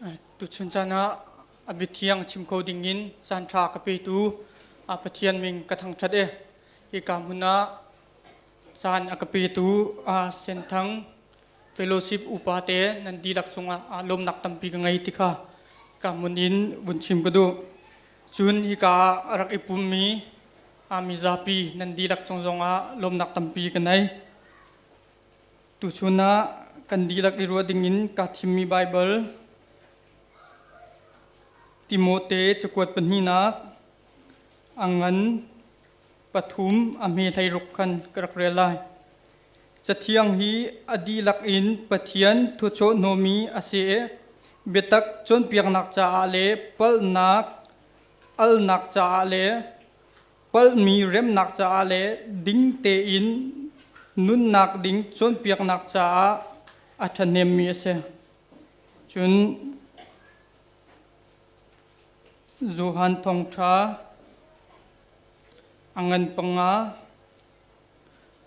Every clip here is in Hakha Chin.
Tuchun caan ah a biathiang chim kho dingin caanṭha ka petu Pathian min ka thangṭhat i hika hmun ah caan a ka petu Senthang Fellowship upa te nan dihlak cungah lawmnak tampi ka ngei ti kha hika hmun in vun chim ka duh. Cun hika ah a rak i pummi mizapi nan dihlak cung zongah lawmnak tampi ka nei. Tuchun ah kan dihlak i ruah dingin kaa thimmi Baibal Timote cakuat pahnihnak a ngan pathum a hme 16 khan ka rak rel lai. Cathiang hi a dihlak in Pathian thuachawh hnawmi a si i biatak cawnpiaknak caah le palhnak alnak caah le palhmi remnak caah le ding tein nunnak ding cawnpiaknak caah a ṭhahnemmi a si. Cun Johan Thawngṭha a ngan panga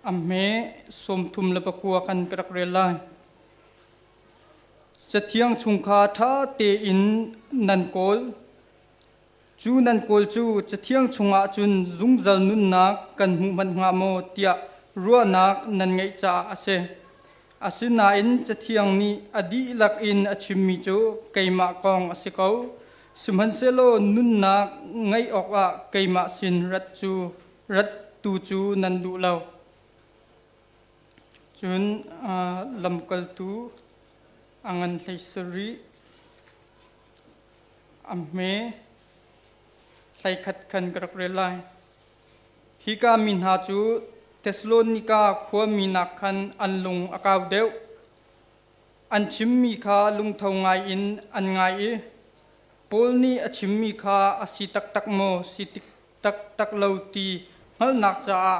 a hme 39 khan ka rak rel lai. Cathiang chung kha ṭha tein nan kawl. Cu nan kawl cu Cathiang chungah cun zungzal nunnak kan hmu hmanh hnga maw tiah ruahnak nan ngeih caah a si. Asinain Cathiang nih a dihlak in a chimmi cu keimah kong a si ko. Sihmanhsehlaw nunnak ngeih awkah keimah sin rat cu rat tu cu nan duh lo. Cun lamkaltu a ngan 17 A hme 11 khan ka rak rel lai. Hika mi hna cu Thesalonika khuami nakkhan an lung a kau deuh. An chimmi kha lungtho ngai in an ngai i Paul nih a chimmi kha a si taktak maw, si taktak lo ti hngalhnak caah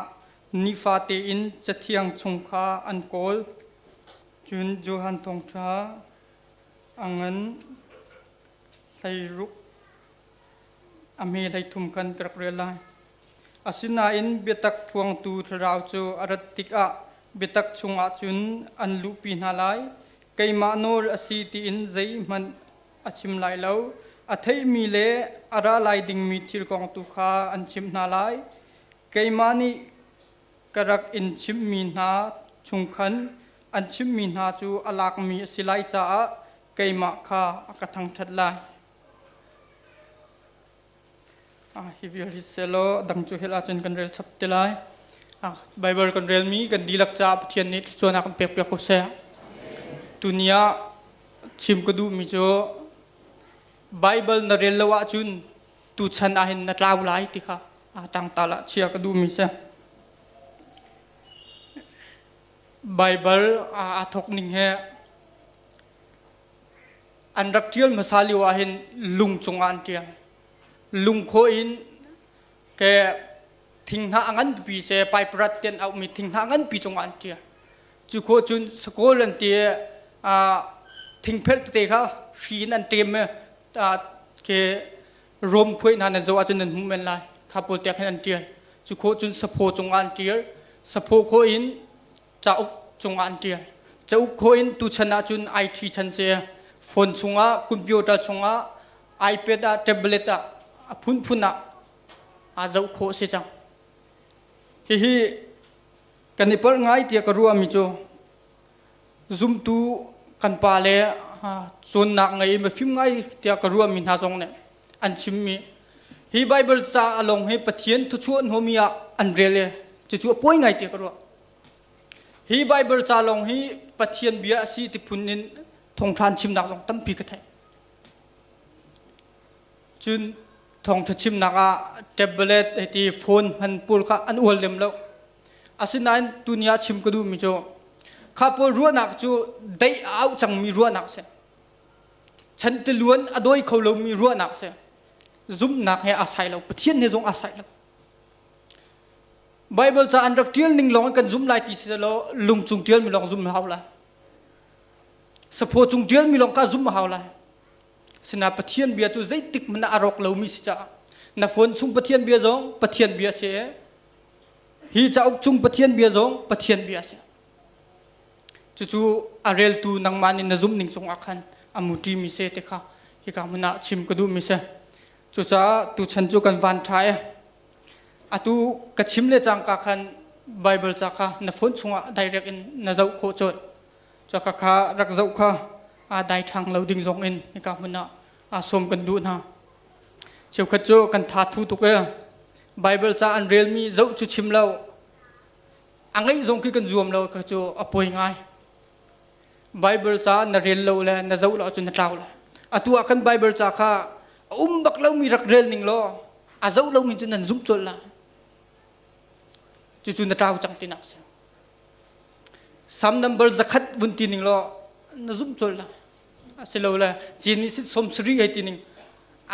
nifate in Cathiang chung kha an kawl. Cun Johan Thawngṭha a ngan 16 a hme 33 khan ka rak rel lai. Asinain biatak phuangtu thlarau cu a rat tikah biatak chungah cun an luhpi hna lai. Keimah nawl a si tiin zeihmanh a chim lai lo. A theihmi le a ra lai dingmi thil kong tu kha an chimh hna lai. Keimah nih ka rak in chimhmi hna chung khan an chimhmi hna cu a lakmi a si lai caah keimah kha a ka thangṭhat lai. Hi vial hi selaw dang cu hel ahcun kan rel chap te lai. Bible kan relmi kan dihlak caah Pathian nih thluachuahnak kan pek piak ko seh. Tuni ah chim ka duhmi cu Bible na rel lo ahcun tuchan ahhin na tlau lai ti kha tangtal ah chia ka duhmi si. Baibal aa thawk ning he an rak ṭial hmasa lio ahhin lung cungah an ṭial. Lungkhawh in ke thinghnah a nganpi se paiparat ti an auhmi thinghnah nganpi cungah an ṭial. Cu khawh cun sakawl an ti thingphelh tete kha hri in an ṭem i ke Rom khuai hna nan zoh ahcun nan hmuh men lai. Kha pawl tiang khin an ṭial. Cu khawh cun saphaw cungah an ṭial. Saphaw khawh in cauk cungah an ṭial. Cauk khawh in tuchan ahcun IT chan si. Phone chungah, computer chungah, iPad ah, tablet ah, a phunphun ah aa zoh khawh si cang. Hihi kan i palh ngai tiah ka ruahmi cu zumtu kan pa le cawnnak ngei mifim ngai tiah ka ruahmi hna zong nih an chimmi hi Bible ca along hi Pathian thuchuah hnawmi ah an rel i cucu a pawi ngai tiah ka ruah. Hi Bible ca lawng hi Pathian bia a si ti phun in thawngṭha an chimnak zong tampi ka theih. Cun thawngṭha chimnak ah tablet hiti phone hman pawl kha an ual lem lo. Asinain tuni ah chim ka duhmi cu kha pawl ruahnak cu deih a auh cangmi ruahnak a si. Chantiluan a dawi kho lomi ruahnak a si. Zumhnak he aa sai lo. Pathian he zong aa sai lo. Bible ca an rak ṭial ning lawng in kan zumh lai ti si law lung cung ṭialmi lawng zumh hau lai. Saphaw cung ṭialmi lawng kha zumh hau lai. Sina Pathian bia cu zeitik hmanh ah a rawk lomi si caah na phone chung Pathian bia zong Pathian bia si hi cauk chung Pathian bia zong Pathian bia si. Cucu a reltu nangmah nih na zumh ning cungah khan a muṭi mi se te kha hika hmun ah chim ka duh mi si. Cucaah tuchan cu kan van ṭha i atu ka chim le cangka khan Bible ca kha na phone chungah direct in na zoh khawh colh. Cuka kha rak zoh kha aa dai ṭhang lo ding zong in hika hmun ah aa sawm kan duh hna. Cheukhat cu kan tha thu tuk i Bible ca an relmi zoh cu chim lo a ngeih zong khi kan zuam lo kha cu a poi ngai. Bible ca na rel lo le na zoh lo ahcun na tlau lai. Atu ah khan Bible ca kha a um bak lomi rak rel ning law a zoh lomi cu nan zumh colh lai. Cucu na tlau cang tinak si. Psalm number 100 vun ti ning law na zumh colh lai. Asilole Genesis 70 hei ti ning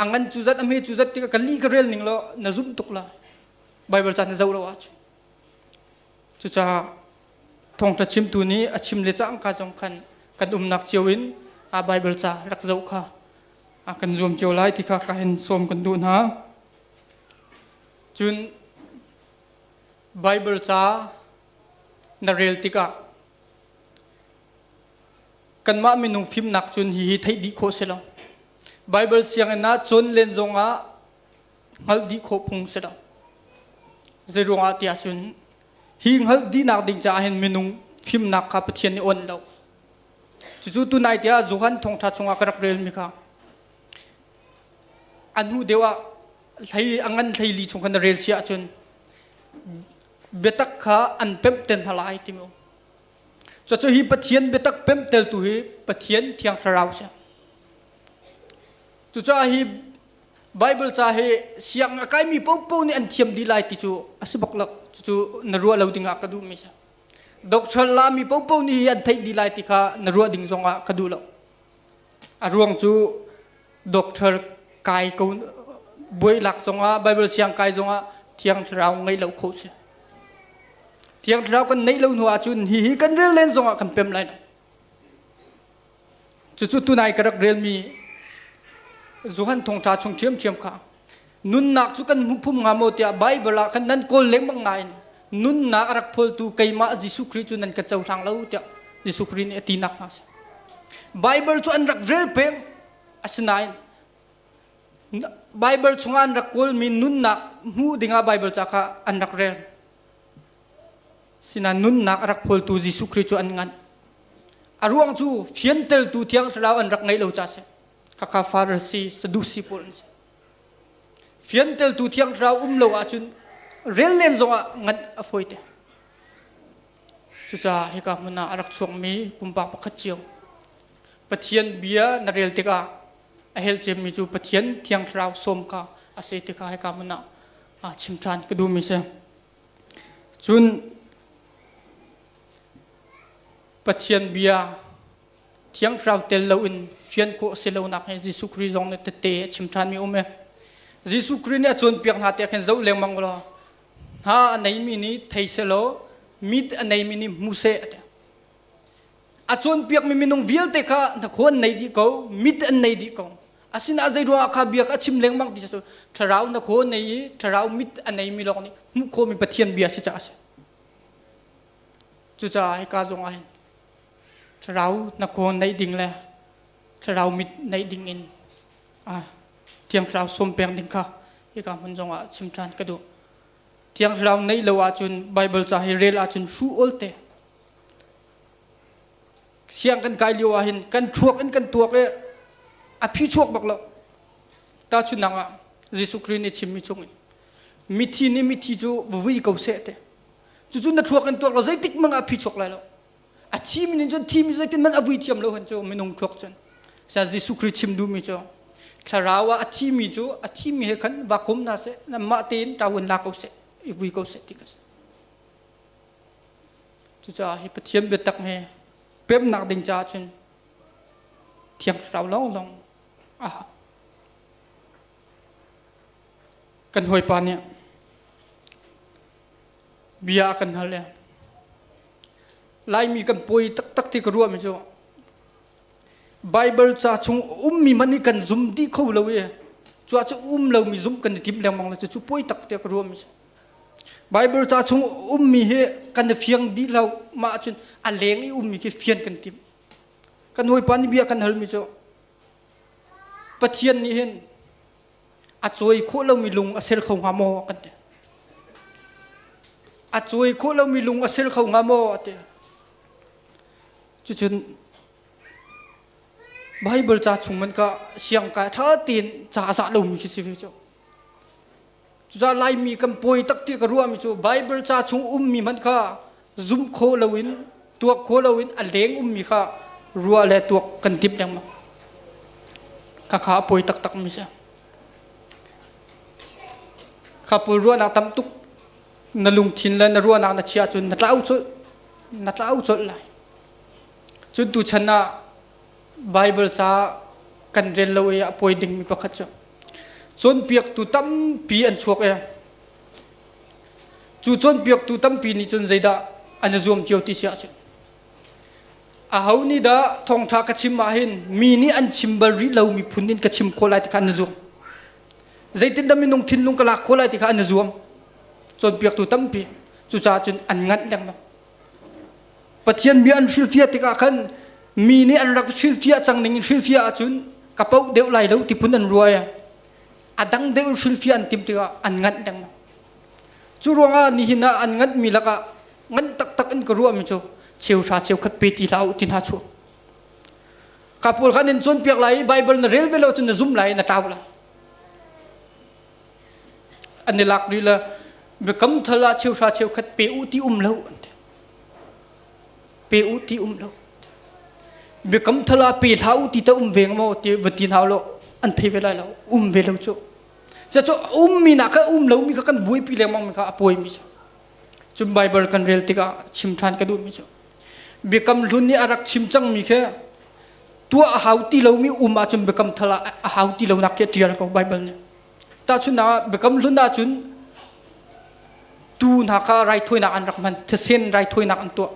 a ngan cu zat a hme cu zat tikah ka li ka rel ning law na zumh tuk lai. Bible ca na zoh lo ahcun. Cucaah thawngṭha chimtu nih a chim le cangka zong khan kan umnak cio in a Bible ca rak zoh kha a kan zuam cio lai ti kha ka hin sawm kan duh hna. Cun Bible ca na rel tikah kanmah minung fimnak cun hihi theih dih khawh si lo. Bible sianginn ah cawn len zongah hngalh dih khawh phung si lo. Zeiruangah tiah cun hi hngalh dihnak ding caah hin minung fimnak kha Pathian nih onh lo. Cucu tunai tiah Johan thawngṭha chungah ka rak relmi kha a hnu deuh ah hlei a ngan hleili chung khan na rel si ahcun biatak kha an pemh ten hna lai timi um. Cucu hi Pathian biatak pemh teltu hi Pathian Thiang Thlarau si. Cucaah hi Bible ca hi siang a kaimi paohpaoh nih an thiam dih lai ti cu a si bak lo. Cucu na ruah lo dingah ka duhmi si. Doctor lami paohpaoh nih an theih dih lai ti kha na ruah ding zongah ka duh lo. A ruang cu doctor kai ko buai lak zongah Bible siang kai zongah Thiang Thlarau ngeih lo khawh si. Thiang Thlarau kan neih lo hnu ahcun hihi kan rel len zongah kan pem lai lo. Cucu tunai ka rak relmi Johan thawngṭha chung ṭhiamṭhiam kha nunnak cu kan hmu phum hnga maw tiah Baibal ah khan nan kawl lengmang nain nunnak a rak phawltu keimah Jesuh Khrih cu nan ka cohlang lo tiah Jesuh Khrih nih a tinak hna a si. Baibal cu an rak rel peng asinain Baibal chungah an rak kawlmi nunnak hmuh dingah Baibal ca kha an rak rel. Sinain nunnak a rak phawltu Jesuh Khrih cu an nganh. A ruang cu fianteltu Thiang Thlarau an rak ngeih lo ca si. Khakha Pharisee, Sadusi pawl an si. Fianteltu Thiang Thlarau um lo ahcun rel len zongah nganh a fawi te. Cucaah hika hmun ah a rak chuakmi pumpak pakhat cio Pathian bia na rel tikah a hel cemmi cu Pathian Thiang Thlarau sawm kha a si tikah hika hmun ah chim ṭhan ka duhmi si. Cun Pathian bia Thiang Thlarau tel loin fian khawh a si lonak hi Jesuh Khrih zong nih tette a chim ṭhanmi um i Jesuh Khrih nih a cawnpiak hna tiah khin zoh lengmang law hna a neimi nih thei selaw mit a neimi nih hmu seh a ti. A cawnpiakmi minung vialte kha hnakhaw an nei dih ko, mit an nei dih ko. Asinain zei ruangah kha bia kha a chim lengmang ti cu thlarau hnakhaw nei i thlarau mit a neimi lawng nih hmuh khawhmi Pathian bia si caah a si. Cucaah hika zong ah hin thlarau hnakhaw neih ding le thlarau mit neih ding in Thiang Thlarau sawm peng ding kha hika hmun zong ah chim ṭhan ka duh. Thiang Thlarau neih lo ahcun Bible ca hi rel ahcun hruh ol te. Siang kan kai lio ah hin kan thuak in kan tuak i a phi chuak bak lo. Tahchunhnak ah Jesuh Khrih nih chimmi chung in mithi nih mithi cu vui ko seh te. Cucu na thluak in tuak lo zeitik mang ah phi chuak lai lo. A thimi nih cun thimi zeitin man a vui thiam lo han cu minung thluak cun. Sia Jesuh Khrih chim duhmi cu thlarau ah a thimi cu a thimi he khan va kom hna seh mah tein ṭawun la ko seh i vui ko seh ti ka si. Cucaah hi Pathian biatak hi pemnak ding caah cun Thiang Thlarau lawnglawng a hau. Kan hawipa nih bia a kan hal i Laimi kan pawi taktak ti ka ruahmi cu Bible ca chung ummi hmanh hi kan zum dih kho lo i cu ah cu um lomi zumh kan i timh lengmang lo cu pawi tak tiah ka ruahmi si. Bible ca chung ummi hi kan i fiang dih lo mah ahcun a leng i ummi khi fian kan timh. Kan hawipa nih bia kan halmi cu. Pathian nih hin a cawi khawh lomi lung a ser kho hnga maw kan ti. A cawi khawh lomi lung a ser kho hnga maw a ti. Cucun Bible ca chung man ka siang ka ṭha tein ca a zah lomi khi si ve cu. Cucaah Laimi kan pawi tak ti ka ruahmi cu Bible ca chung ummi hmanh kha zumh khawh loin tuak khawh loin a leng ummi kha ruah le tuak kan timh lengmang. Khakha a pawi taktak mi si. Kha pawl ruahnak tam tuk na lungthin le na ruahnak na chiah cun na tlau colh na tlau colh lai. Cun tuchan ah Bible ca kan rel lo i a pawi dingmi pakhat cu cawnpiaktu tampi an chuak i cu cawnpiaktu tampi nih cun zeidah an i zuam cio ti si ahcun aho nih dah thawngṭha ka chim ahhin mi nih an chim bal rih lomi phun in ka chim khawh lai ti kha an i zuam. Zeitindah minung thinlung ka lak khawh lai ti kha an i zuam. Cawnpiaktu tampi cucaah cun an nganh lengmang. Pathian bia an hrilhfiah tikah khan mi nih an rak hrilhfiah cang ning in hrilhfiah ahcun ka poh deuh lai lo ti phun an ruah i a dang deuh in hrilhfiah an timh tikah an nganh lengmang. Cu ruangah nihin ah an nganhmi lakah ngan taktak in ka ruahmi cu cheuhra cheukhat pe ti hlah u ti hna chuak. Ka pawl kha nan cawnpiak lai i Bible na rel ve lo cun na zum lai i na tlau lai. An i lak rih le biakam thal ah cheuhra cheukhat pe u ti um lo an ti. Pe u ti um lo. Biakam thal ah pe hlah u ti ta um ve maw ti va ti hna lo an thei ve lai lo um ve lo cu. Cu um mi nak kha um lo mi kha kan buaipi lengmang mi kha a pawi mi cu. Cun Bible kan rel tikah chim ṭhan ka duh mi cu biakam hlun nih a rak chim cang mi khi tuah a hau ti lomi um ahcun biakam thal ah a hau ti lonak khi a ṭial ko Bible nih. Tahchunhnak ah biakam hlun ahcun tuu hna kha raithawinak an rak hman, thisen raithawinak an tuah.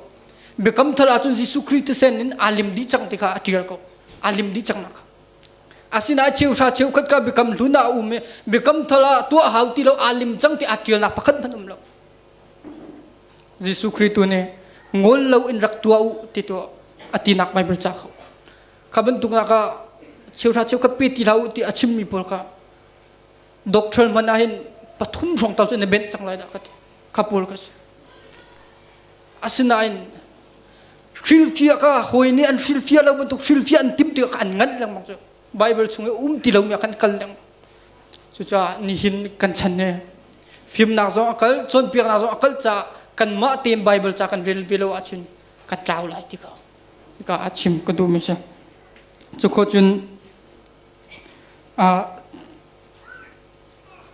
Biakam thar ahcun Jesuh Khrih thisen in aa lim dih cang ti kha a ṭial ko. Aa lim dih cang nak kha. Asinain cheuhra cheukhat kha biakam hlun ah a um i biakam thar ah tuah hau ti lo aa lim cang ti aa ṭialnak pakhat hmanh um lo. Jesuh Khrih tu nih ngol lo in rak tuah u ti tuah a tinak Bible ca kho. Kha bantuk nak ah cheuhra cheukhat pe ti hlah u ti a chimmi pawl kha doctor hmanh ah hin pathum hrawng tal cu na benh cang lai dah ka ti. Kha pawl ka si. Asinain hrilhfiah kha hawi nih an hrilhfiah lo bantuk hrilhfiah an timh tikah an nganh lengmang cu. Bible chung i um ti lomi ah khan kal lengmang. Cucaah nihin kan chan hi fimnak zong a kal, cawnpiaknak zong a kal caah kanmah tein Bible ca kan rel ve lo ahcun kan tlau lai ti kha hika ah chim ka duhmi si. Cu khawh cun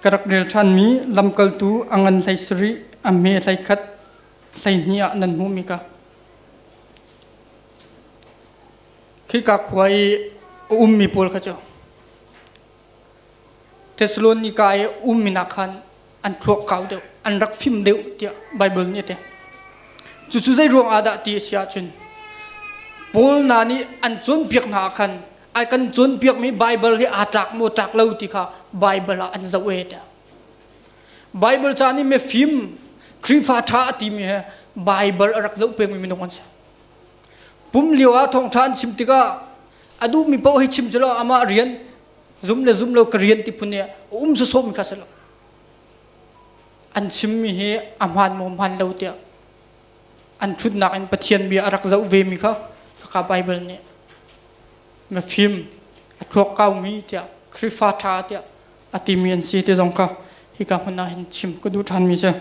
ka rak rel ṭhanmi lamkaltu a ngan hlei sarih, a hme hlei khat, 12 ah nan hmuhmi ka. Khika khua i a ummi pawl kha cu Thessalonika i ummi nak khan an thluak kau deuh, an rak fim deuh tiah Baibal nih a ti. Cucu zei ruang ah dah ti a si ahcun Paul hna nih an cawnpiak hna ah khan a kan cawnpiakmi Baibal hi aa tlak maw tlak lo ti kha Baibal ah an zoh e tiah. Baibal ca nih mifim Khrihfa ṭha a timi he Baibal a rak zoh pengmi minung an si. Pum lio ah thawngṭha an chim tikah a duhmi paoh hei chim cu amah rian zum le zum lo ka rian ti phun i a um sawsawmi kha si lo. An chimmi hi a hmaan maw hmaan lo tiah an ṭhutnak in Pathian bia a rak zoh vemi kha khaka Baibal nih mifim a thluak kaumi tiah Khrihfa ṭha tiah a timi an si ti zong kha hika hmun ah hin chim ka duh ṭhanmi si.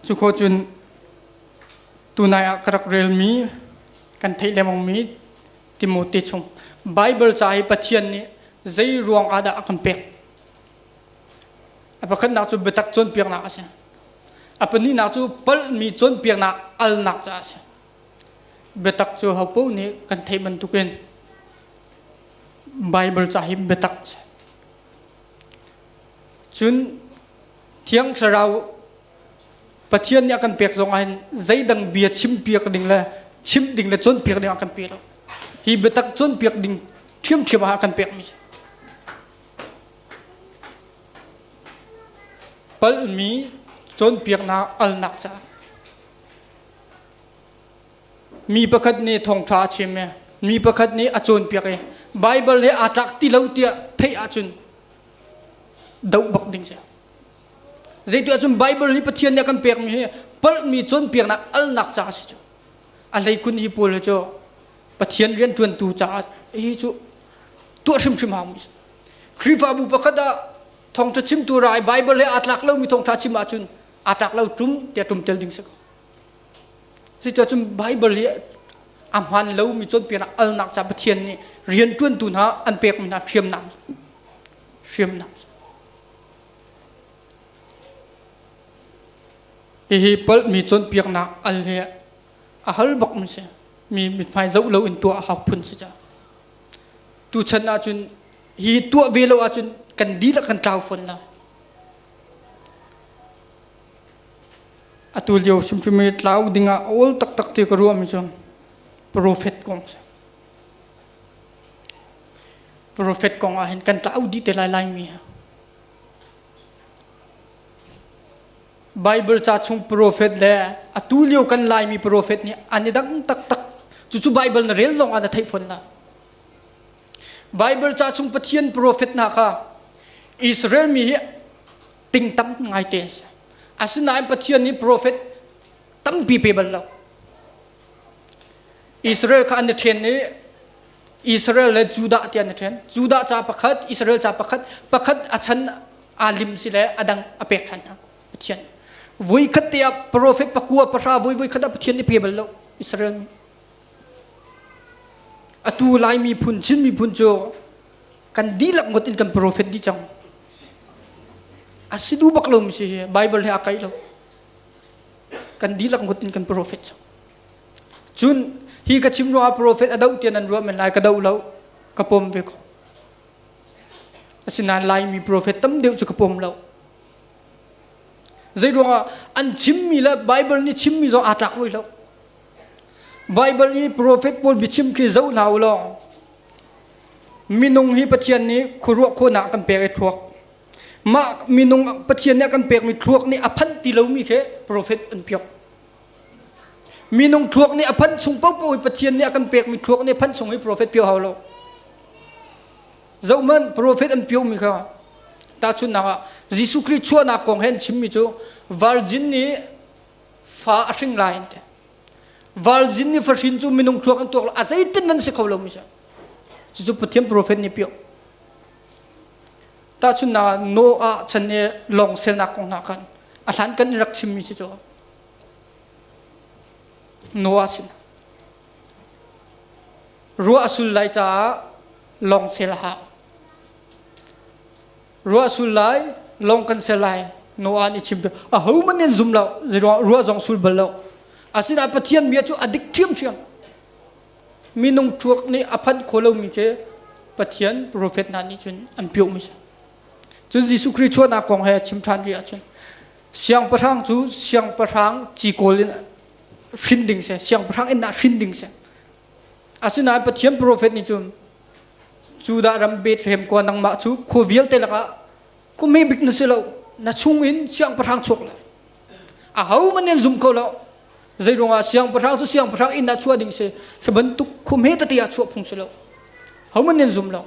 Cu khawh cun tunai ah ka rak relmi kan theih lengmangmi Timote chung Bible ca hi Pathian nih zei ruang ah dah a kan pek? A pakhatnak cu biatak cawnpiaknak a si. A pahnihnak cu palhmi cawnpiaknak alnak caah a si. Biatak cu hopaoh nih kan theih bantukin Bible ca hi biatak a si. Cun Thiang Thlarau Pathian nih a kan pek zong ahhin zeidang bia chimpiak ding le chimh ding le cawnpiak ding a kan pe lo. Hi biatak cawnpiak ding ṭhiamṭhiam ah a kan pekmi si. Palhmi cawnpiaknak alnak caah mi pakhat nih thawngṭha a chim i. Mi pakhat nih a cawnpiak i Baibal he aa tlak ti lo tiah theih ahcun doh bak ding si. Zeiti ahcun Baibal hi Pathian nih a kan pekmi hi palhmi cawnpiaknak alnak caah a si cu. A hleikhun hi pawl hi cu Pathian rianṭuantu caah hi cu tuah hrimhrim hau mi si. Khrihfabu pakhat ah thawngṭha chimtu ra i Baibal he aa tlak lomi thawngṭha chim ahcun aa tlak lo ṭum tiah ṭum tel ding si ko. Cuticun Baibal hi a hmaan lomi cawnpiaknak alnak caah Pathian nih rianṭuantu hna an pekmi hna hriamnam hriamnam. Hihi palhmi cawnpiaknak al hi a hal bak mi si. Mi mithmai zoh lo in tuah a hau phun si ca. Tuchan ahcun hi tuah ve lo ahcun kan dihlak kan tlau fawn lo. Atu lio hrimhrim i tlau dingah a awl taktak ti ka ruahmi cu profet kong si. Profet kong ah hin kan tlau dih te lai laimi ha. Bible ca chung profet le atu lio kan laimi profet nih an i dang taktak. Cucu Bible na rel lawng ah na theih fawn la. Bible ca chung Pathian profet hna kha Israel mi hi ting tam ngaite an si. Asinain Pathian nih profet tampi pe bal lo. Israel kha an i ṭhen i Israel le Judah ti an i ṭhen. Judah ca pakhat, Israel ca pakhat, pakhat a chan aa lim si le a dang a pek ṭhan hna Pathian. Voi khat te ah profet pakua pahra voi voi khat ah Pathian nih pe bal lo Israel mi. Atu Lai miphun, Chin miphun cu kan dihlak ngot in kan profet dih cang. A si duh bak lomi si hi Bible he a kaih lo. Kan dihlak ngot in kan profet cang. Cun hi ka chim ruangah profet a doh tiah nan ruah men lai ka doh lo ka pom ve ko. Asinain Laimi profet tam deuh cu ka pom lo. Zei ruangah an chimmi le Bible nih chimmi zong aa tlak roi lo. Bible i profet pawl biachim khi zoh hna u law minung hi Pathian nih khuaruah khawhnak kan pek i thluak. Mah minung Pathian nih a kan pekmi thluak nih a phanh ti lomi khi profet an piak. Minung thluak nih a phanh chung paohpaoh hi Pathian nih a kan pekmi thluak nih a phanh chung hi profet pio hau lo. Zohhmanh profet an piomi kha tahchunhnak ah Jesuh Khrih chuahnak kong he an chimmi cu virgin nih fa a hring lai an ti. Virgin nih fahrin cu minung thluak an tuak lo a zeitin man si kho lo mi si. Cucu Pathian profet nih pio. Tahchunhnak ah Noah chan i lawng selnak kong hna khan a hlan kan in rak chimmi si cu. Noah sin. Ruah a sul lai caah lawng sel a hau. Ruah a sul lai, lawng kan sel lai. Noah nih chim a ho man in zum lo, ruah zong sul bal lo. Asinain Pathian bia cu a dik ṭhiamṭhiam. Minung ṭuak nih a phanh kho lomi khi Pathian profet hna nih cun an piahmi si. Cun Jesuh Khrih chuahnak kong he chim ṭhan rih ahcun siangpahrang cu siangpahrang cikawl in hrin ding si, siangpahrang inn ah hrin ding si. Asinain Pathian profet nih cun Judah ram Bethlehem khua nangmah cu khua vialte lakah khua bik na si lo, na chungin siangpahrang chuak lai. Ahohmanh nan zum kho lo. Zeiruangah siangpahrang cu siangpahrang inn ah chuah ding si, hi bantuk khua hme tete ah chuah phung si lo. Ahohmanh nan zum lo.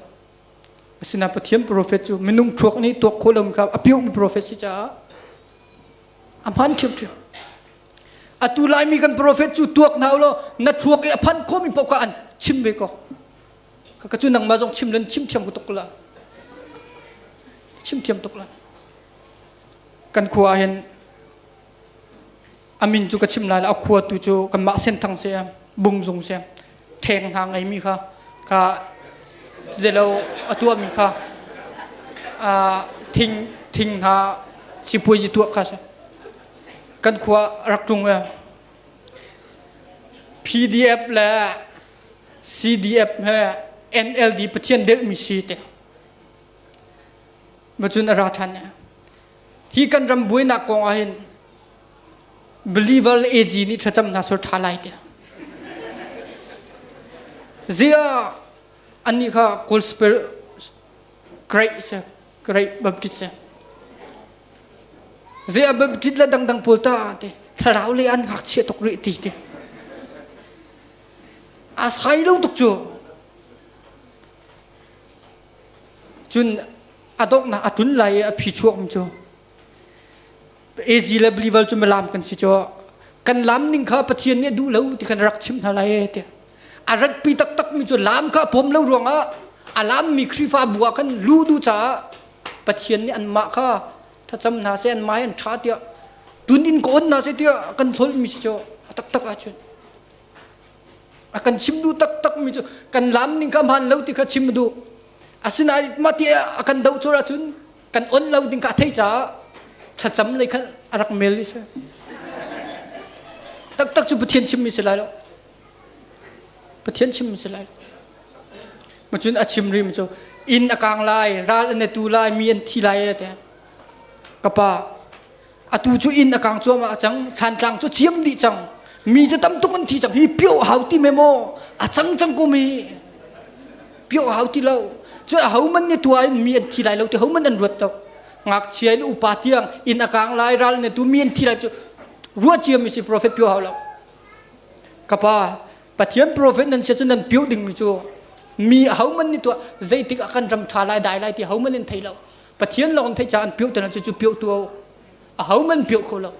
Asinain Pathian profet cu minung thluak nih tuak khawh lomi kha a piahmi profet si caah a hman ṭhiamṭhiam. Atu Laimi kan profet cu tuak hna u law na thluak i a phanh khawhmi paoh kha an chim ve ko. Ka cu nangmah zong chim len chim thiam tuk la. Chim thiam tuk la. Kan khua ah hin a min cu ka chim lai la a khua tu cu kanmah senthang si bungzung si ṭheng hna ngeimi kha ka zelo a tuahmi kha thing thing hna sipuazi tuah kha si kan khua rak ṭung e PDF le CDF he NLD Pathian delhmi si te macun a ra ṭhan hi kan ram buainak kong ah hin believer le AG nih thlacam hna sur ṭha lai tiah. Ziah annih kha gospel great si great Baptist si. Ziah Baptist le dangdang pawl ta te thlarau le an ngakchia tuk rih ti te. A sai lo tuk cu. Cun a donghnak a ṭun lai i a phi chuak mi cu AG le believer cu milam kan si cu kan lam ning kha Pathian nih a duh lo ti khan rak chimh hna lai ti. A ratpi taktak mi cu lam kha a pom lo ruangah a lammi Khrihfabu ah khan lu duh caah Pathian nih anmah kha thlacam hna seh an mai an ṭha tiah tun in ka on hna seh tiah kan hlolh mi si cu a taktak ahcun a kan chim duh taktak mi cu kan lam ning kha hmaan lo ti kha chim a duh asinain mah ti a kan doh cur ahcun kan on lo ding kha a theih caah thlacam lei khan a rak mel i si taktak cu Pathian chimmi si lai lo Pathian chimmi si lai lo Macun a chim rih mi cu inn a kang lai, ral an i tu lai, mi an thi lai te. Ka pa, atu cu inn a kang cuahmah cang, thlantlang cu ciam dih cang. Mi cu tam tuk an thi cang. Hi pio hau ti me maw? A cang cang ko mi. Pio hau ti lo. Cu a ho man nih tua in mi an thi lai lo ti ho man an ruat lo. Ngakchia in upa tiang inn a kang lai, ral an i tu, mi an thi lai cu ruah cia mi si prophet pio hau lo. Ka pa, Pathian prophet nan si cun nan piuh dingmi cu mi ahohmanh nih tuah zeitik ah kan ram ṭha lai dai lai ti ahohmanh in thei lo. Pathian lawng theih caah an piuh te cu cu piuh tu ahohmanh piuh kho lo.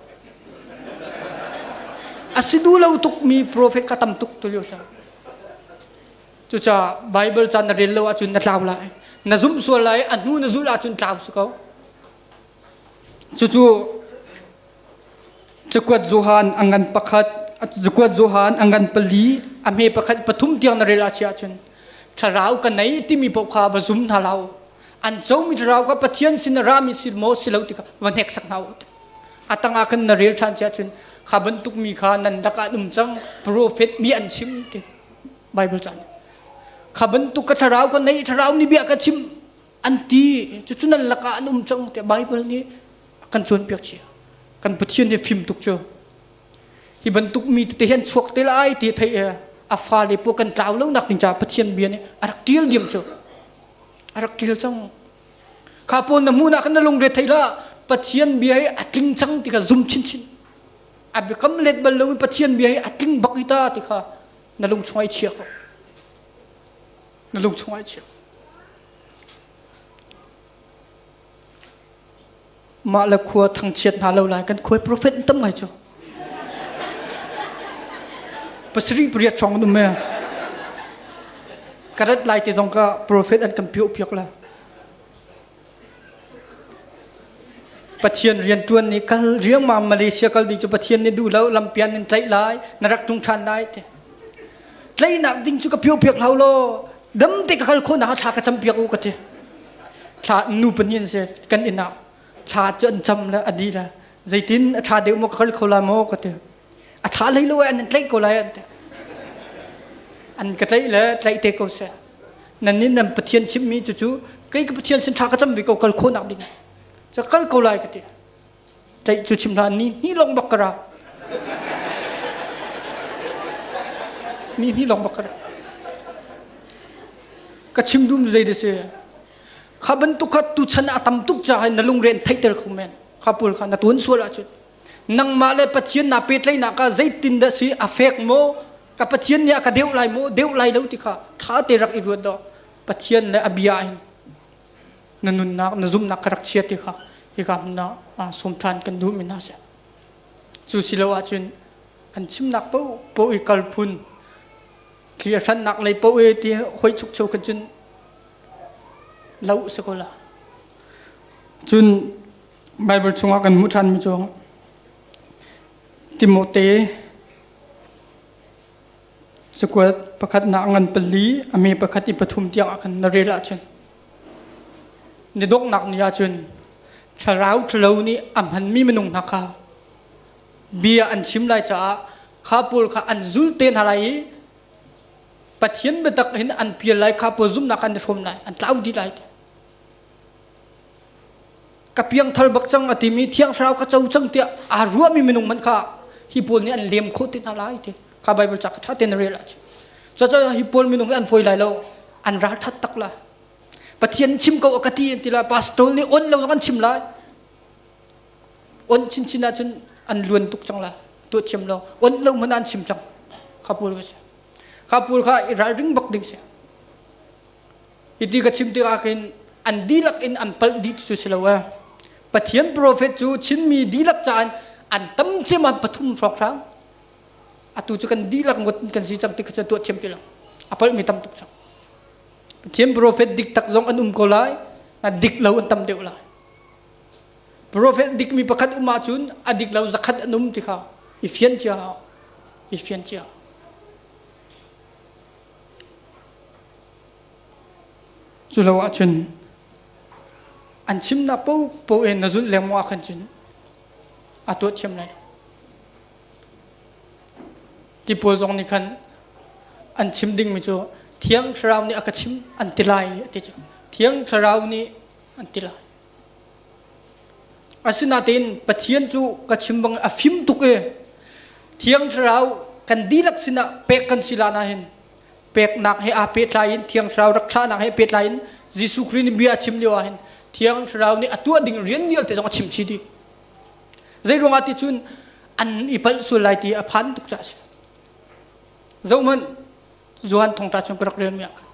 A si duh lo tuk mi prophet kha tam tuk tu lio cang. Cucaah Bible ca na rel lo ahcun na tlau lai. Na zumh sual lai, a hnu na zulh ahcun tlau si ko. Cucu Cakuat Johan a ngan pakhat, cakuat Johan a ngan pali, a hme pakhat pathum tiang na rel a si ahcun thlarau ka nei timi paoh kha va zum hna hlah u. An comi thlarau kha Pathian sin a rami si maw si lo ti kha va hneksak hna u. A tangah khan na rel ṭhan si ahcun kha bantuk mi kha nan lakah an um cang, profet bia an chim ti Bible ca nih. Kha bantuk ka thlarau ka nei, thlarau nih bia ka chim an ti cucu nan lakah an um cang tiah Bible nih a kan cawnpiak cia. Kan Pathian hi fim tuk cu. Hi bantuk mi tete hi an chuak te lai ti theih a fale pawl kan tlau lo nak ding caah Pathian bia nih a rak ṭial diam cu. A rak ṭial cang. Kha pawl na hmuh nak na lungre thei hlah. Pathian bia hi a tling cang ti kha zum chinchin. A biakam let bal loin Pathian bia hi a tling bak i ta ti kha na lung chungah i chia ko. Na lung chungah i chia. Mah le khua thangchiat hna lo lai kan khuai profet an tam ngai cu. Pasarih pariat hrawng an um e. Ka rat lai te zong ka profet an kan piah piak la. Pathian rianṭuan nih kal riangmang Malaysia kal ding cu Pathian nih duh lo lampian in tlaih lai na rak ṭung ṭhan lai ti. Tlaihnak ding cu ka piopiak hlau law dam te ka kal khawh nak thla ka cam piak u ka ti. Thla nu pahnih an si kan inn ah thla cu an cam le a di le zeitin a ṭha deuh maw ka kal kho lai maw ka ti. A ṭha hlei lo an tlaih ko lai an ti. An ka tlaih le tlaih te ko seh. Nan nih nan Pathian chimhmi cucu kei ka Pathian sin thla ka cam ve ko kal khawhnak ding. Ca kal ko lai ka ti. Tlaih cu chim hlah ni hnih lawng bak ka ra. Ni hnih lawng bak ka ra. Ka chim dum zei de si. Kha bantuk kha tu chan a tam tuk caah na lungren theihter kho men. Kha pawl kha na tuan sual ahcun nangmah le Pathian naa pehtlaihnak ah zeitindah si a fek maw ka Pathian nih a ka deuh lai maw deuh lai lo ti kha ṭha te rak i ruat daw Pathian le a bia in na nunnak na zumhnak ka rak chia ti kha hika hmun ah sawm ṭhan kan duh mi hna si cu si lo ahcun an chimnak paoh paoh i kal phun thli a hrannak lei paoh i ti hoi chukcho kan cun lo si ko la cun Bible chungah kan hmuh ṭhanmi cu Timote cakuat pakhatnak ngan pali a me pakhat i pathum tiang ah khan na rel ahcun ni donghnak ni ahcun thlarau ṭhalo nih a hmanmi minung hna kha bia an chim lai caah kha pawl kha an zul te hna lai i Pathian biatak hin an pial lai kha pawl zumhnak an i hrawm lai an tlau dih lai ka piangthar bak cang a timi thiang thlarau ka co cang tiah aa ruahmi minung hmanh kha hi pawl nih an lem khawh te hna lai ti kha Bible ca ka ṭha tein rel ahcun cucaah hi pawl minung hi an fawi lai lo an ral ṭhat tak la Pathian chim ko a ka ti an ti lai pastor nih on lo an chim lai on chinchin ahcun an luan tuk cang la tuah thiam lo on lo hmanh an chim cang kha pawl ka si. Kha pawl kha i ralring bak ding si. Hiti ka chim tikah khin an dihlak in an palh dih cu si lo eh. Pathian profet cu Chinmi dihlak caah an tam cem ah pathum hrawnghrang. Atu cu kan dihlak ngot kan si cang ti kha tuah thiam ti lo. A palhmi tam tuk cang. Pathian profet dik tak zong an um ko lai, na dik lo an tam deuh lai. Profet dikmi pakhat um ahcun a dik lo zakhat an um ti kha i fian cia hau. I fian cia. Cu lo ahcun an chimnak paohpaoh in na zulh lengmang ah khan cun a tuah thiam lai lo. Ti pawl zong nih khan an chim dingmi cu Thiang Thlarau nih a ka chim an ti lai a ti cu. Thiang Thlarau nih an ti lai. Asinain Pathian cu ka chim bang a fim tuk i Thiang Thlarau kan dihlak sinah pek kan si la nain peknak he aa pehtlai in Thiang Thlarau rak thlahnak he pehtlai in Jesuh Khrih nih bia a chim lio ah hin Thiang Thlarau nih a tuah ding rian vialte zong a chim chih dih. Zei ruangah ti cun an i palh sual lai ti a phan tuk caah a si. Zohhmanh Johan thongtla chung ka rak relmi ah khan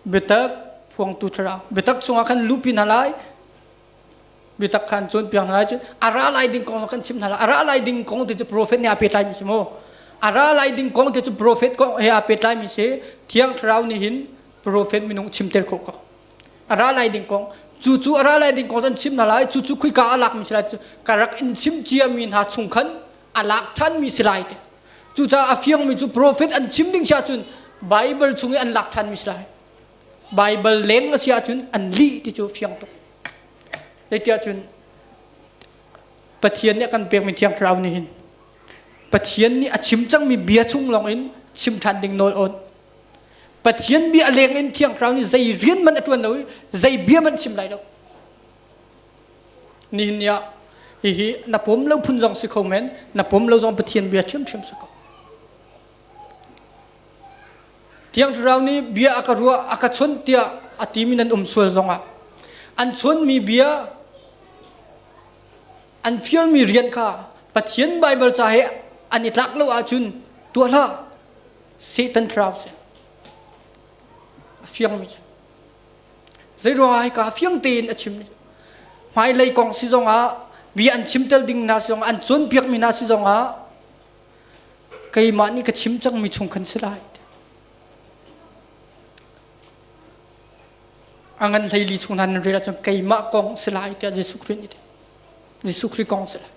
biatak phuangtu thlarau biatak chungah khan luhpi hna lai biatak khan cawnpiak hna lai cun a ra lai ding kong kan chim hna lai a ra lai ding kong te cu profet nih aa pehtlai mi si mu a ra lai ding kong te cu profet kong he aa pehtlai mi si thiang thlarau nih hin profet minung chimter khawh ko a ra lai ding kong cu cu a ra lai ding kong an chim hna lai cu cu khuika a lak mi si lai cu ka rak in chim cia mi hna chung khan a lak ṭhan mi si lai te cucaah a fiang mi cu profet an chim ding si ahcun Bible chung i an lak ṭhan mi si lai Bible leng a si ahcun an lih ti cu fiang tuk zeitiah cun Pathian nih a kan pekmi Thiang Thlarau nih hin Pathian nih a chim cangmi bia chung lawng in chim ṭhan ding nawl on Pathian bia a leng in Thiang Thlarau nih zei rian man a ṭuan lo i zei bia man chim lai lo Nihin ni ah hihi na pom lo phun zong si kho men, na pom lo zong Pathian bia ṭhiamṭhiam si ko. Thiang Thlarau nih bia a ka ruah, a ka chawnh tiah a timi nan um sual zongah an chawnmi bia, an fialmi rian kha Pathian Baibal ca he an i tlak lo ahcun tuah hlah. Satan thlarau si. A fiangmi cu. Zeiruangah hika fiang tein a chim? Hmailei kong si zongah bia an chimtel ding hna si zongah an cawnpiakmi hna si zongah keimah nih ka chim cangmi chung khan si lai. A ngan hleili chung hna nan rel ahcun keimah kong si lai tiah Jesuh Khrih nih Jesuh Khrih kong si lai.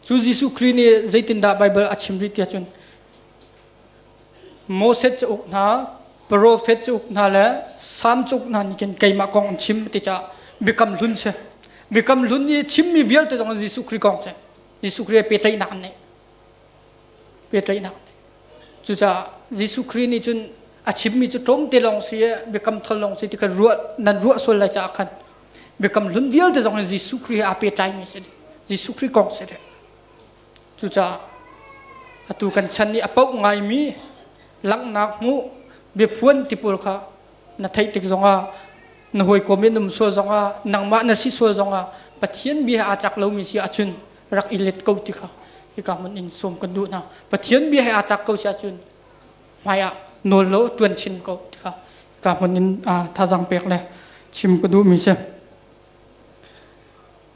Cu Jesuh Khrih nih zeitindah Baibal a chim rih tiah cun Moses cauk hna, profet cauk hna le Salm cauk hna nih khin keimah kong an chim ti caah biakam hlun si. Biakam hlun i chimmi vialte zong Jesuh Khrih kong si. Jesuh Khrih he pehtlaihnak an neih. Pehtlaihnak an neih. Cucaah Jesuh Khrih nih cun a chimmi cu tlawmte lawng si i biakam thar lawng si ti kha ruah nan ruah sual lai caah khan biakam hlun vialte zong in Jesuh Khrih he aa pehtlaimi si. Jesuh Khrih kong si. Cucaah atu kan chan nih a paoh ngaimi langhnak hmuh biaphuan ti pawl kha na theih tik zongah na hawikom in um sual zongah nangmah na si sual zongah Pathian bia he aa tlak lomi si ahcun rak i let ko ti kha hika hmun in sawm kan duh hna. Pathian bia he aa tlak ko si ahcun hmai ah nawl law ṭuan chin ko ti kha hika hmun in thazaang pek le chim ka duhmi si.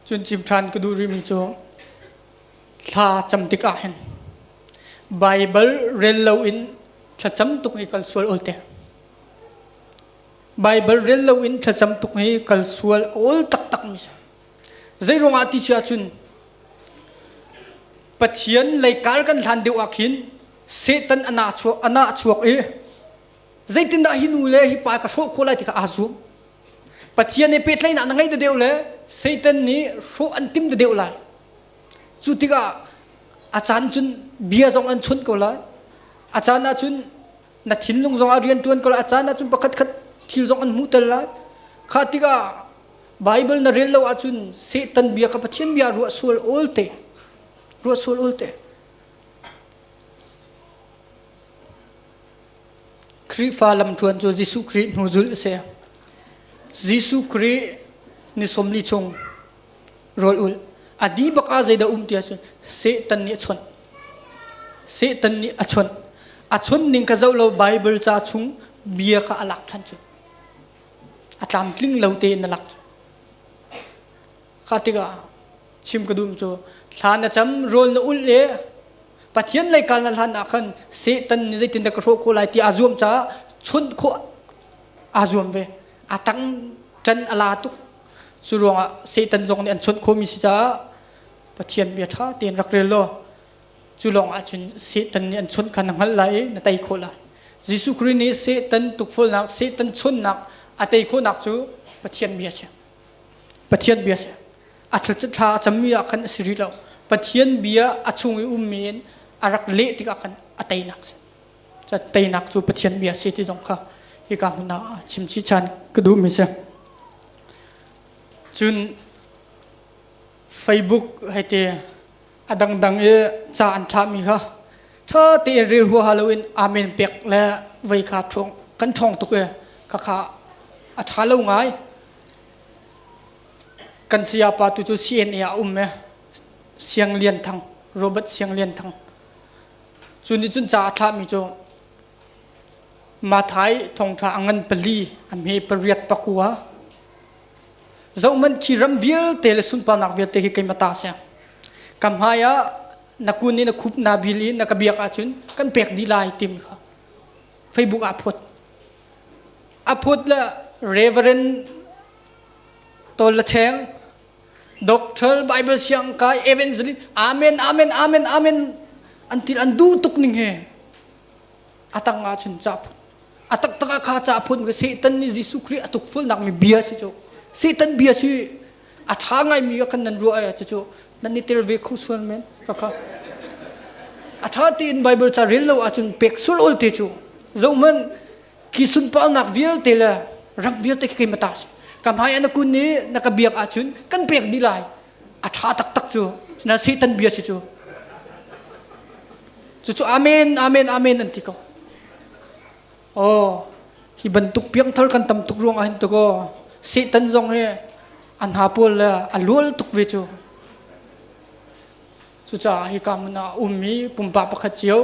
Cun chim ṭhan ka duh rihmi cu thla cam tikah hin Baibal rel loin thlacam tuk hi kal sual ol te. Baibal rel loin thlacam tuk hi kal sual awl taktak mi si. Zei ruangah ti si ahcun Pathian lei kar kan hlan deuh ah khin Satan a nah chuak a nah chuak i zeitindah hi nu le hi pa ka hrawh khawh lai ti kha aa zuam. Pathian he pehtlaihnak na ngei deuh le Satan nih hrawh an tim deuh lai. Cu tikah a caan cun bia zong an chunh ko lai. A caan ahcun na thinlung zong a rian ṭuan ko lai. A caan ahcun pakhat khat thil zong an hmuhter lai. Kha tikah Bible na rel lo ahcun Satan bia kha Pathian bia ruah sual awl te. Ruah sual awl te. Khrihfa lamṭuan cu Jesuh Khrih hnuzulh a si. Jesuh Khrih ni 40 chung rawl ulh. A dih bak ah zeidah um ti ahcun Satan nih a chawnh. Satan nih a chawnh. A chun ning ka zoh lo Bible ca chung bia kha a lak ṭhan cu. A tlamtling lo tein a lak cu. Kha tikah chim ka duh cu thla na cam rawl na ulh le Pathian lei kal na hlan ah khan Satan nih zeitindah ka hrawh khawh lai ti aa zuam caah chunh khawh aa zuam ve. A tang ṭan a la tuk. Cu ruangah Satan zong nih an chawnh khawhmi si caah Pathian bia ṭha tein rak rel law cu lawng ahcun Satan nih an chawnh kha na hngalh lai i na tei khawh lai. Jesuh Khrih nih Satan tukforhnak, Satan chawnhnak a tei khawhnak cu Pathian bia a si. Pathian bia a si. A thla a cammi ah khan a si rih lo. Pathian bia a chung i ummi in a rak leh tikah khan a teinak a si. Teinak cu Pathian bia a si ti zong kha hika hmun ah chimchih ṭhan ka duhmi si. Cun Facebook hei ti a dangdang i ca an thlahmi kha ṭha tein rel huaha loin amen pek le vei kha ṭhawng kan ṭhawng tuk i khakha a ṭha lo ngai. Kan sayapa tu cu CNA ah a um i Siang Lian Thang, Robert Siang Lian Thang. Cu nih cun ca a thlahmi cu Mathai thawngṭha a ngan pali, a hme pariat pakua. Zohhmanh khi ram vialte le sunparnak vialte khi keimah ta a si. Ka hmai ah na kun i na khup naa bil i na ka biak ahcun kan pek dih lai timi kha Facebook ah phawt. A phawt le Reverend Tawl Le Cheng Doctor Bible siang kai evangelist amen amen amen amen an ti an duh tuk ning he atang ah cun ca phun a taktak ah kha ca phun ka Satan nih Jesuh Khrih a tukfulnak mi bia si cu Satan bia si a tha ngai mi kan nan ruah ai cu nan i tel ve kho sual men ka kha a tha tein Bible ca rel lo ahcun pek sul ol te cu zohman Khi sunparnak vialte le ram vialte khi keimah ta a si. Ka hmai ah na kun i na ka biak ahcun kan pek dih lai. A ṭha taktak cu. Na Satan bia si cu. Cucu amen, amen, amen an ti ko. Oh, hi bantuk piangthar kan tam tuk ruang ah hin tuk aw. Satan zong hi an ha pawl le a lual tuk ve cu. Cucaah hika hmun ah a ummi pumpak pakhat cio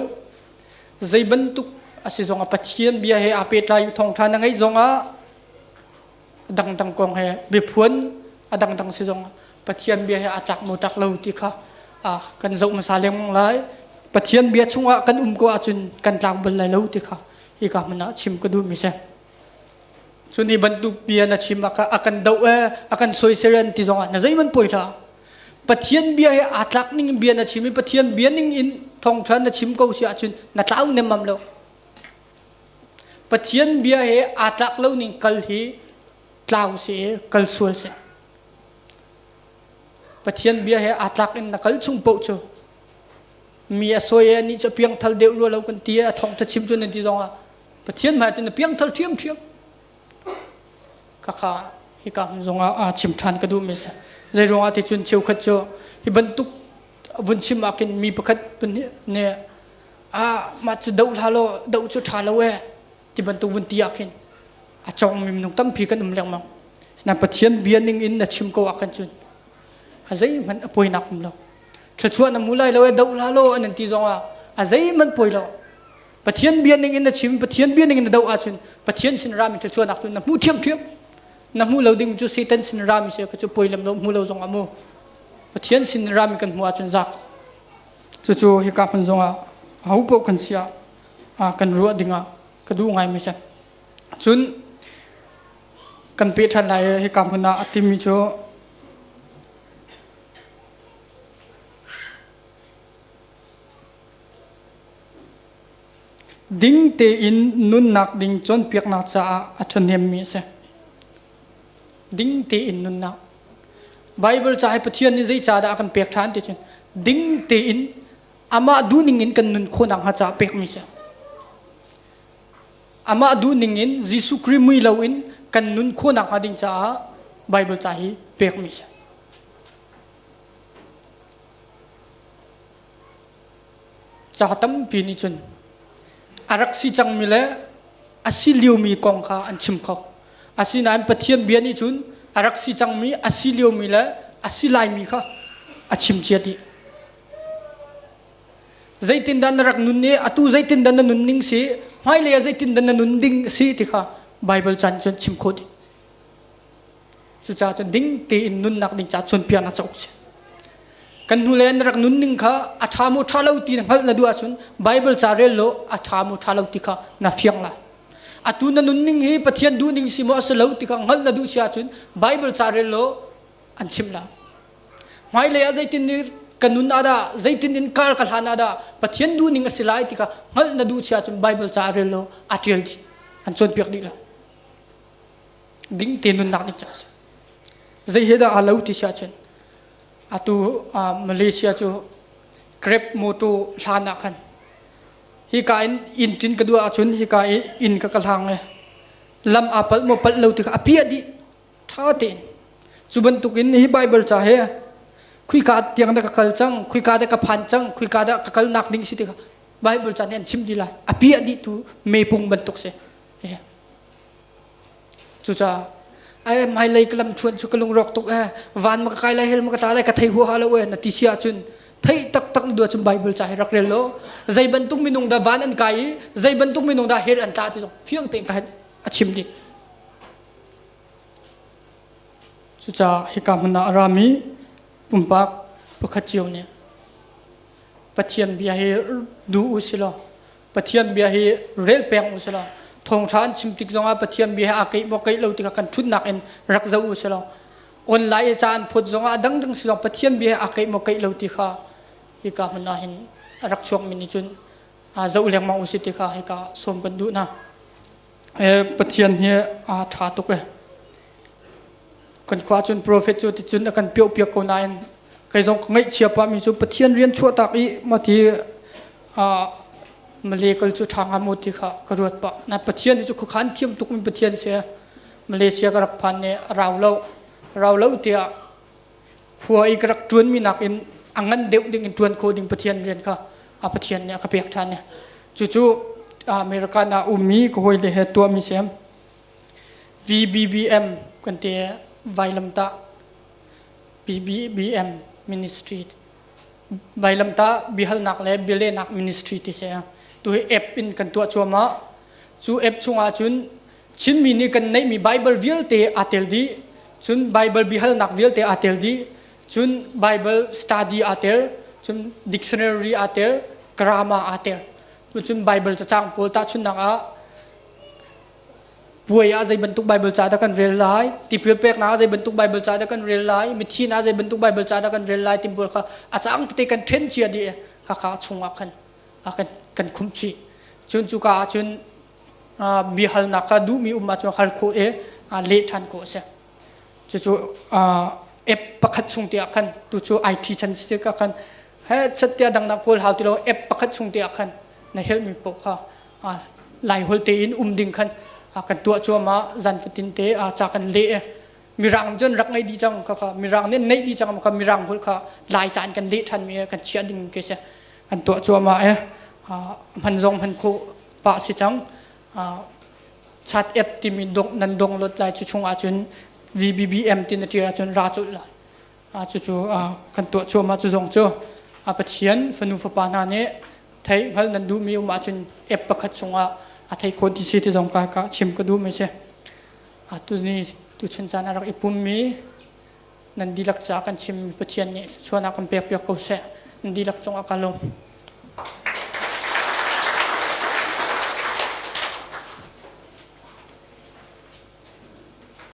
zei bantuk a si zongah Pathian bia he aa pehtlai i thawngṭha na ngeih zongah a dangdang kong he biaphuan a dangdang si zongah Pathian bia he aa tlak maw tlak lo ti kha kan zoh hmasa lengmang lai. Pathian bia chungah kan um ko ahcun kan tlak bal lai lo ti kha hika hmun ah chim ka duhmi si. Cun hi bantuk bia na chim a kan doh e a kan soisel an ti zongah na zeihmanh poi hlah. Pathian bia he aa tlak ning in bia na chim i Pathian bia ning in thawngṭha na chim ko si ahcun na tlau nemmam lo. Pathian bia he aa tlak lo ning kal hi tlau si i kal sual si. Pathian bia he aa tlak in na kal chung paoh cu mi a sawi i anih cu a piangthal deuh rua lo kan ti i a thawngṭha chim cu nan ti zongah Pathian hmai cun na piangthar ṭhiamṭhiam. Khakha hika hmun zongah aa chim ṭhan ka duhmi si. Zei ruangah ti cun cheukhat cu hi bantuk vun chim ah khin mi pakhat nih ah mah cu doh hlah law doh cu ṭha lo ee ti bantuk vun ti ah khin a cawngmi minung tampi kan um lengmang. Sinain Pathian bia ning in na chim ko ah khan cun a zeihmanh a poinak um lo. Thluachuah na hmu lai lo ee doh hlah law an ti zongah a zeihmanh poi lo. Pathian bia ning in na chim, Pathian bia ning in na doh ahcun Pathian sin rami thluachuahnak cu na hmuh ṭhiamṭhiam. Na hmuh lo ding cu Satan sin rami si ka cu poi lem lo hmu lo zong ah mu. Pathian sin rami kan hmuh ahcun zak. Cucu hika hmun zongah aho paoh kan si ah kan ruah dingah ka duh ngaimi si. Cun kan peh ṭhan lai hika hmun ah a timi cu Ding tein nunnak ding cawnpiaknak caah a ṭhahnemmi a si. Ding tein nunnak. Baibal ca hi Pathian nih zei ca dah a kan pek ṭhan ti cun ding tein amah duhning in kan nun khawh nakhnga caah pekmi a si. Amah duhning in Jesuh Khrih mui loin kan nun khawh nakhnga ding caah Baibal ca hi pekmi a si. Ca tampi nih cun a rak si cangmi le a si liomi kong kha an chim kho. Asinain Pathian bia nih cun a rak si cangmi, a si liomi le a si laimi kha a chim cia dih. Zeitindah na rak nun i atu zeitindah na nun ning si, hmailei ah zeitindah na nun ding si ti kha Bible caan cun chim khawh dih. Cucaah cun ding tein nunnak ding caah cawnpiaknak cauk si. Kan hnulei na rak nun ning kha a ṭha maw ṭha lo ti na hngalh na duh ahcun Bible ca rel law a ṭha maw ṭha lo ti kha na fiang lai. Atu na nunning hi Pathian duhning si maw a si lo ti kha hngalh na duh si ahcun Bible ca rel law an chimh lai. Hmailei ah zeitin nih ka nun ah dah zeitin in kar ka hlan ah dah Pathian duhning a si lai ti kha hngalh na duh si ahcun Bible ca rel law a ṭial dih. An cawnpiak dih lo. Ding te nunnak ding ca a si. Zei he dah aa lo ti si ahcun atu Malaysia cu Grab motor hlan ah khan hika in inn ṭin ka duh ahcun hika i inn ka ka hlang i lam aa palh maw palh lo ti kha a piah dih ṭha tein. Cu bantukin hi Bible ca he khuika tiang dah ka kal cang, khuika dah ka phan cang, khuika dah ka kalnak ding si ti kha Bible ca nih an chim dih lai. A piah dih tu mepung bantuk si. Cucaah ai hmailei ka lamthluan cu ka lungrawk tuk ee van ma ka kai lai hell ma ka tla lai ka thei huaha lo ee na ti si ahcun theih taktak na duh ahcun Bible ca hi rak rel law zei bantuk minung dah van an kai i zei bantuk minung dah hell an tla ti zong fiang tein ka a chim dih. Cucaah hika hmun ah a rami pumpak pakhat cio nih Pathian bia hi duh u si law Pathian bia hi rel peng u selaw thawngṭha an chim tik zongah Pathian bia hi aa keih maw keih lo tikah kan ṭhutnak in rak zoh u selaw online i ca an phawt zongah a dangdang si zong Pathian bia hi aa keih maw keih lo ti kha hika hmun ah hin a rak chuakmi nih cun zoh lengmang u si ti kha hika sawm kan duh hna. Pathian hi aa ṭha tuk e. Kan khua cun profet cu ticun a kan piohpiak ko nain kei zong ka ngaihchia pahmi cu Pathian rian chuahtak i mati Malay kal cu ṭha hnga maw ti kha ka ruat pah. Na Pathian cu khuakhan thiam tukmi Pathian si. Malaysia ka rak phan nih a rau lo. Rau lo tiah khua i ka rak ṭuanmi nakin a ngan deuh ding in ṭuan khawh ding Pathian rian kha a Pathian nih a ka pek ṭhan. Cucu American ah ummi ka hawile he tuahmi si. VBBM kan ti vailamtah BBBM ministry vailamtah biahalnak le bialehnak ministry ti si. Tu hi app in kan tuah cuahmah. Cu app chungah cun Chinmi nih kan neihmi Bible vialte aa tel dih. Cun Bible biahalnak vialte aa tel dih. Cun Bible study aa tel. Cun dictionary aa tel. Grammar aa tel. Cun Bible cacang pawl tahchunhnak ah Puai ah zei bantuk Baibal ca dah kan rel lai, tipil peknak ah zei bantuk Baibal ca dah kan rel lai, mithi ah zei bantuk Baibal ca dah kan rel lai ti pawl kha a cang tete kan ṭhen cia dih kha kha chungah khan kan kan khumh chih. Cun cuka ah cun biahalnak kha duhmi um ahcun hal khawh i leh ṭhan khawh a si. Cucu app pakhat chung te ah khan tucu IT chan si tikah khan he chat tiah dangdang kawl hau ti lo app pakhat chung te ah khan na helhmi paoh kha Laiholh tein um ding khan kan tuah cuahmah zan fatin te ca kan leh mirang cun rak ngei dih cang kha kha mirang nih neih dih cang kha mirang holh kha lai ca in kan leh ṭhan mi kan chiah ding ke si kan tuah cuahmah e hman zong hman khawh pah si cang chat app timi dong nan download lai cu chung ahcun VBBM ti na ṭial ahcun ra colh lai cucu kan tuah cuahmah cu zong cu Pathian fanu fapa hna nih theih hngalh nan duhmi um ahcun app pakhat chungah a thei khawh ti si ti zong ka ka chim ka duhmi si. Tuni tuchun caan a rak i pummi nan dihlak caah kan chim Pathian nih thluachuahnak kan pek piak ko seh. Nan dihlak cungah ka lawm.